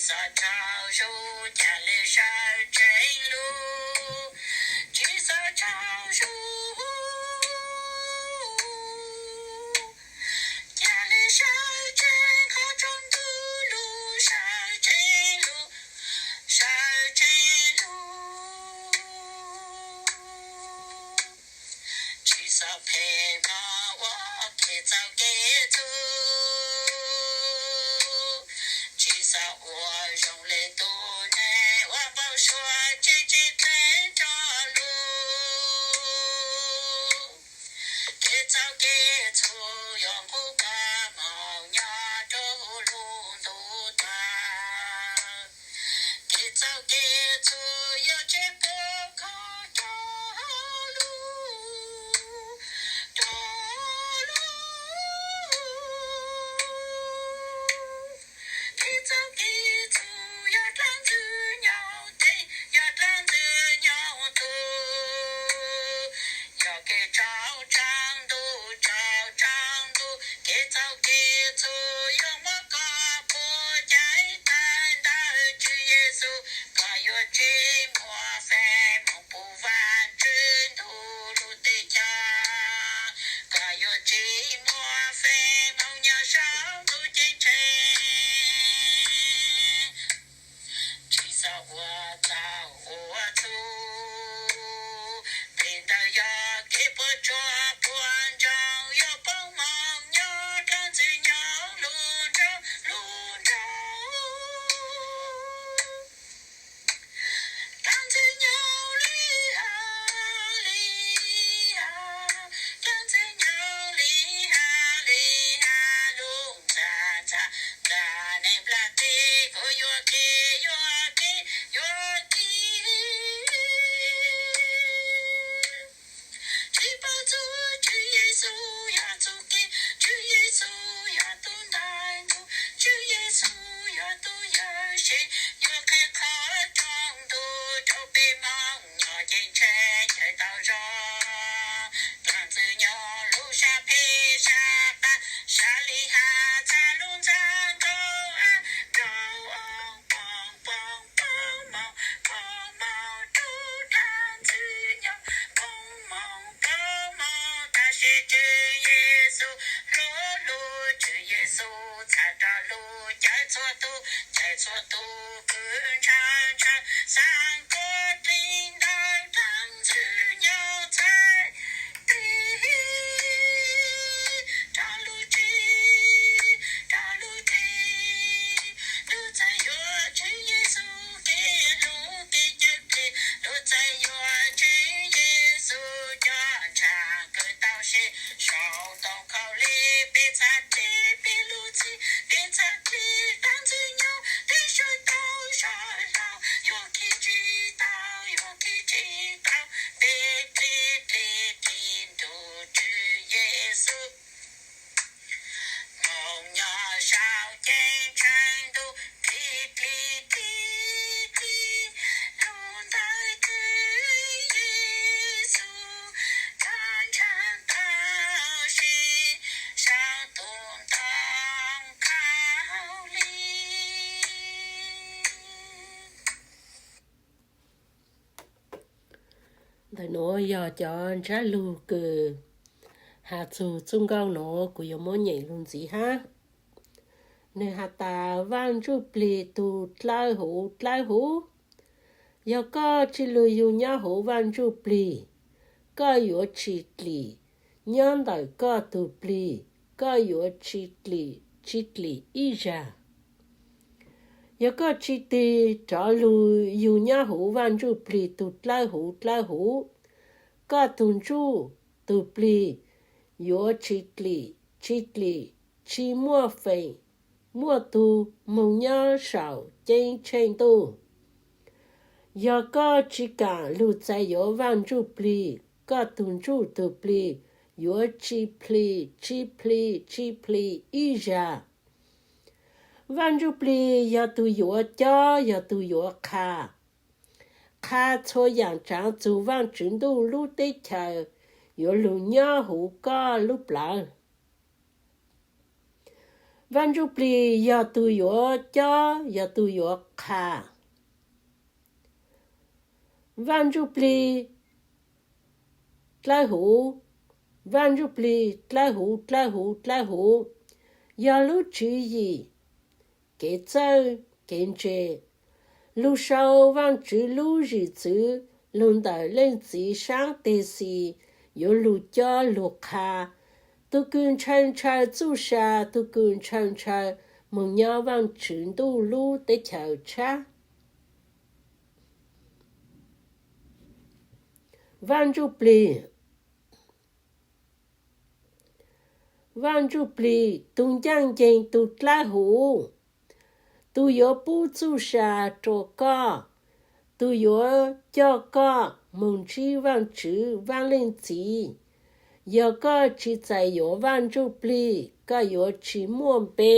Txhob tsaug zog, cas li sawv tsees lug, tsis txhob tsaug zog. Cas li sawv tsees qhov rooj ntuj lug, sawv tsees lug, sawv tsees lug. Tsis txhob phem mog ua kev txaus kev txhub, tsis txhob ua zoo le tus neeg uas npau suav tsis tsim dheev rau lub kev txaus kev txhub, yuav nqus koj moog nyob rua huv lub ntuj tag. Kev txaus kev txhub yuav tseg puab kho rua lub, rua lub. Kev txaus kev txhub yog dlaab ntxwg nyoog teg, yog dlaab ntxwg nyoog tug, yog kev tsaug tsaab ntuj, tsaug tsaab ntuj. Kev txaus kev txhub yuav muab koj puab caiv tawm ntawm Tswv Yexus, koj yuav tsis muaj feem moog pum Vaajtswv ntuj lub teb chaws, koj yuav tsis muaj feem moog nyob saum ntuj ceeb tsheej. Tsis txhob ua txaug ua txhub, tej ntawd yog kev puab tsuaj puab ntsoog, yuav poob moog nyob dlaab ntxwg nyoog lub nroog, lub nroog. Dlaab ntxwg nyoog li hab li hab, dlaab ntxwg nyoog li hab li hab, lub ntxa ntxa nplaj teb kuas yuam kev yuam kev yuam kev. Tsis paub txug Tswv Yexus yog txuj kev, Tswv Yexus yog tug ntaiv ntuj, Tswv Yexus yog tug yawm saub, yuav qhia qhov rooj ntuj rau peb moog nyob ceeb tsheej cawm tau zog. Dlaab ntxwg nyoog lub sab phem sab qab, sab li hab txha lub ntxa nkaus av nkaus oo, poob poob poob moog, poob moog rua dlaab ntxwg nyoog, poob moog poob moog. Tab sis Tswv Yexus hlub hlub, Tswv Yexus txhad rov lug cawm txhua tug, cawm txhua tug kws ntshaw ntshaw, xaa kuas dlig ntawm dlaab ntxwg nyoog txhais tig rov lug tsim, rov lug tsim. Lug txais yuav Tswv Yexus kev hlub kev cawm dlig, lug txais yuav Tswv Yexus cov ntshaw kws tau se saum ntoo khaub lig. Peb txhad dlig peb lub txim, peb txhad dlig dlaab ntxwg nyoog, peb sawv tau sawv laug, yuav kev tsim tau, yuav kev tsim tau, peb dlig dlig dlig nrug Tswv Yexus. Moog nyob saum ceeb tsheej ntuj, dlig dlig dlig dlig lug ntawm Tswv Yexus, koj ntshaw tau se saum tus ntoo khaub lig. Ntawm nuav yog cov ntsab lug kws has txug txuj nkauj nuav, kuv yuav muab nyeem lug ntxiv hab. Nwg has tas Vaaj Ntsuj Plig tug dlawb huv dlawb huv. Yog koj tsi lug yug nyob huv Vaaj Ntsuj Plig, koj yuav tsi dlim nyob ntawm koj tug plig, koj yuav tsi dlim, tsi dlim ib zag. Yog koj tsi tig rov lug yug nyob huv Vaaj Ntsuj Plig tug dlawb huv dlawb huv, koj tug ntsuj tug plig yuav tsi dlim, tsi dlim, tsi muaj feem muaj tug moog nyob saum ceeb tsheej ntuj. Yog koj tsi kaam lug txais yuav Vaaj Ntsuj Plig, koj tug ntsuj tug plig yuav tsi plig, tsi plig, tsi plig ib zag. Vaaj Ntsuj Plig yog tug yuav cob, yog tug yuav qha, qha txhua yaam tsaav txug Vaajtswv Ntuj lub teb chaws yuav lug nyob huv koj lub plawv. Vaj Ntsujplig yog tug yuav cob, yog tug yuav qha. Vaj Ntsujplig dlawb huv, Vaj Ntsujplig dlawb huv, dlawb huv, dlawb huv, yog lub tswv yim, kev txawj kev ntse. Lug sau Vaajtswv lub zim txwv lug ntawm Leej Txiv saab teg xis, yuav lug cob lug qha. Tug kws ntshaw ntshaw txuj sa, tug kws ntshaw ntshaw moog nyob Vaajtswv ntuj lub teb chaws tshab. Vaj Ntsujplig, Vaj Ntsujplig tug ncaaj nceeg, tug dlawb huv, tug yuav pub txuj sa rua koj, tug yuav coj koj moog ntsib Vaajtswv Vaaj Leej Txiv. Yog koj tsi txais yuav Vaj Ntsujplig, koj yuav tsi muaj npe.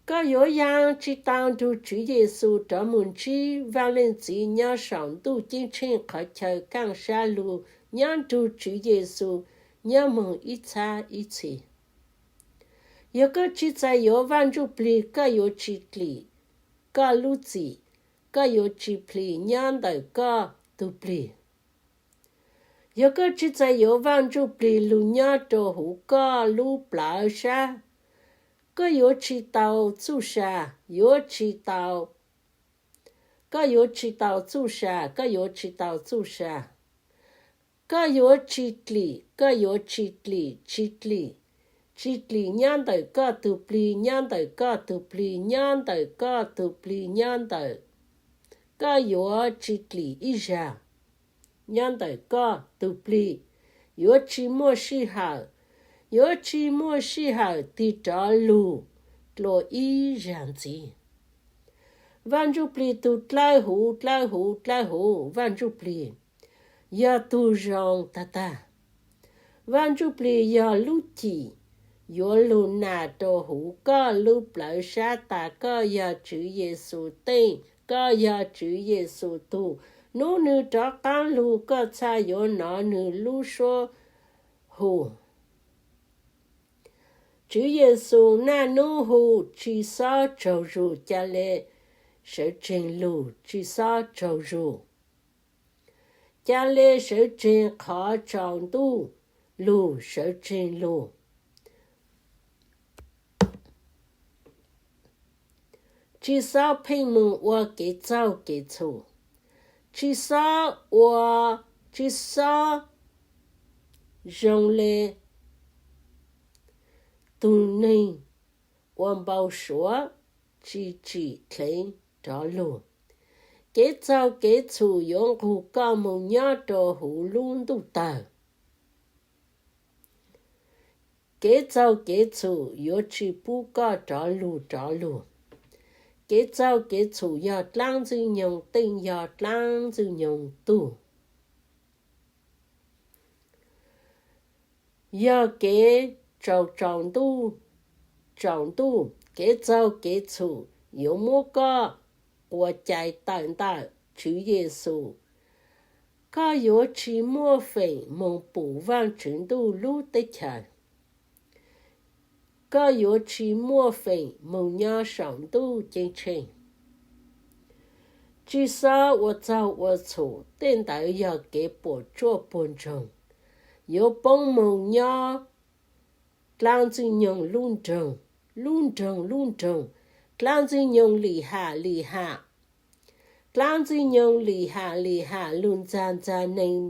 Koj yuav yaa tsi tau nrug Tswv Yexus rov moog ntsib Vaaj Leej Txiv nyob saum ntuj ceeb tsheej qhov chaw kaaj sab lug nyob nrug Tswv Yexus nyob moog ib txhab ib txhis. Yog koj tsi txais yuav Vaaj Ntsujplig, koj yuav tsi dlim koj lub txim, koj yuav tsi plig nyob ntawm koj tug plig. Yog koj tsi txais yuav Vaaj Ntsujplig lug nyob rua huv koj lub plawv sab, koj yuav tsi tau txuj sa, yuav tsi tau, koj yuav tsi tau txuj sa, koj yuav tsi tau txuj sa. Koj yuav tsi dlim, koj yuav tsi dlim, tsi dlim, tsi dlim nyob ntawm koj tug plig, nyob ntawm koj tug plig, nyob ntawm koj tug plig, nyob ntawm, koj yuav tsi dlim ib zag nyob ntawm koj tug plig. Yuav tsi muaj sij hawm, yuav tsi muaj sij hawm tig rov lug dlua ib zag ntxiv. Vaaj Ntsujplig tug dlawb huv, dlawb huv, dlawb huv, Vaaj Ntsujplig yog tug zoo tag tag. Vaaj Ntsujplig yog lub cim yuav lug nas rua huv koj lub plawv sab tas koj yog Tswv Yexus teej, koj yog Tswv Yexus tug. Nub nwg rov qaab lug koj txhaj yuav nov nwg lub suab hu. Tswv Yexus naj nub hu tsi xob tsaug zug, ca le sawv tseeg lug tsi xob tsaug zug. Ca le sawv tseeg qhov tsaus ntuj lug sawv tseeg lug. Tsi xob pheej moog ua kev txaug kev txhum, tsi xob ua, tsi xob zoo le tug neeg ua npau suav tsi tsim dheev rov lug. Kev txaug kev txhum yuav nqug koj moog nyob rua huv lub ntuj tawg. Kev txaug kev txhum yuav tsi pub koj rov lug rov lug. Kev txaug kev txhum yog dlaab ntxwg nyoog teej, yog dlaab ntxwg nyoog tug. Yog kev tsaus tsaus ntuj, tsaus ntuj, kev txaug kev txhum yuav muab koj quas cai tawm ntawm Tswv Yexus. Koj yuav tsi muaj feem moog pum Vaajtswv ntuj lub teb chaws. Koj yuav tsi muaj feem moog nyob saum ntuj ceeb tsheej. Tsi xob ua txaug ua txhum, tej ntawd yog kev puam tsuaj puag ntsoog. Yuav poob moog nyob dlaab ntxwg nyoog lub nroog, lub nroog, lub nroog, dlaab ntxwg nyoog lim ham lim ham, dlaab ntxwg nyoog lim ham lim ham, lug ntxag ntxag neeg,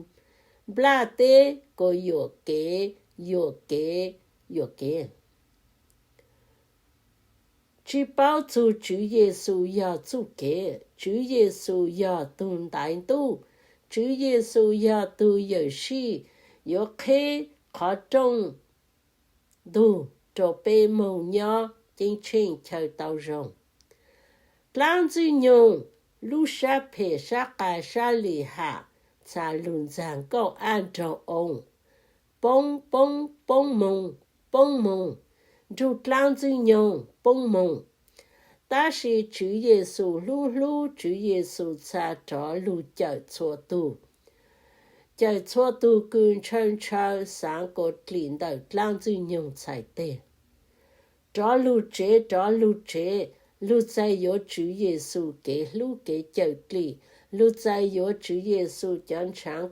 nplaj teb kuas yuam kev, yuam kev, yuam kev. Tsi paub txug Tswv Yexus yog txuj kev. Tswv Yexus yog tug ntaiv ntuj. Tswv Yexus yog tug yawm sij yuav qheb qhov rooj ntug rua peb moog nyob ceeb tsheej chaw tau zoo. Dlaab ntxwg nyoog lub sab phem sab qas sab lim ham txhad lug ntxag nkauj aj nraug oo, poob poob poob moog, poob moog, nrug dlaab ntxwg nyoog poob moog. Tab sis Tswv Yexus hlub hlub, Tswv Yexus txhad rov lug cawm txhua tug. Cawm txhua tug kws ntshaw ntshaw xaav kuas dlim ntawm dlaab Ntxwg Nyoog txhais teg. Rov lug tsev, rov lug tsev, lug txais yuav Tswv Yexus kev hlub kev cawm dlim, lug txais yuav Tswv Yexus cov ntshaav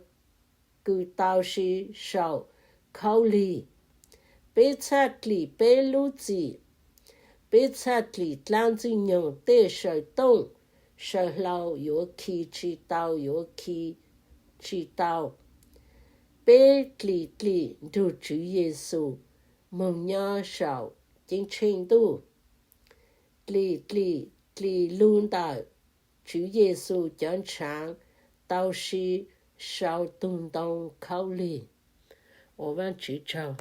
kws tau siv sau khaub lig. Peb txhaj dlim peb lub txim, peb txhaj dlim dlaab Ntxwg Nyoog tej saw tooj, saw hlau yuav khi tsi tau, yuav khi tsi tau. Peb dlim dlim nrug Tswv Yexus moog nyob saum ceeb tsheej ntuj. Dlim dlim dlim lug ntawm Tswv Yexus cov ntshaav tau siv sau tug ntoo khaub lig. Ua Vaajtswv tsaug.